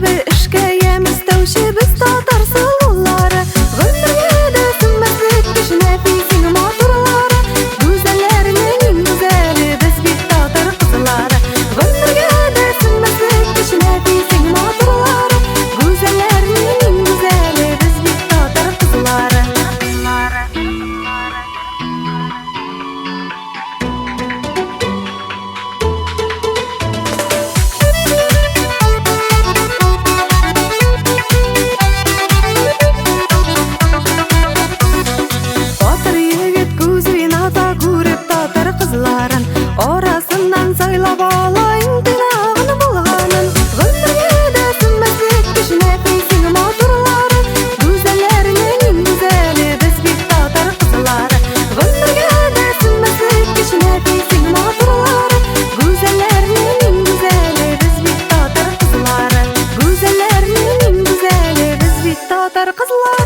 Кәсебе эшкә ямь өстәүче без татар сылулары. Гомергә дә сүнмәслек көч нәфис иң матурлары. Гүзәлләрнең иң гүзәле без бит татар кызлары. Гомергә дә сүнмәслек көч нәфис иң матурлары. Гүзәлләрнең иң гүзәле без бит татар кызлары. Батыр егет күз уйната күреп татар кызларын, арасыннан сайлап ала иң тыйнагын булганын. Гомергә дә сүнмәслек көч нәфис иң матурлары. Гүзәлләрнең иң гүзәле без бит татар кызлары. Гомергә дә сүнмәслек көч нәфис иң матурлары. Гүзәлләрнең иң гүзәле без бит татар кызлары. Гүзәлләрнең иң гүзәле без бит татар кызлары.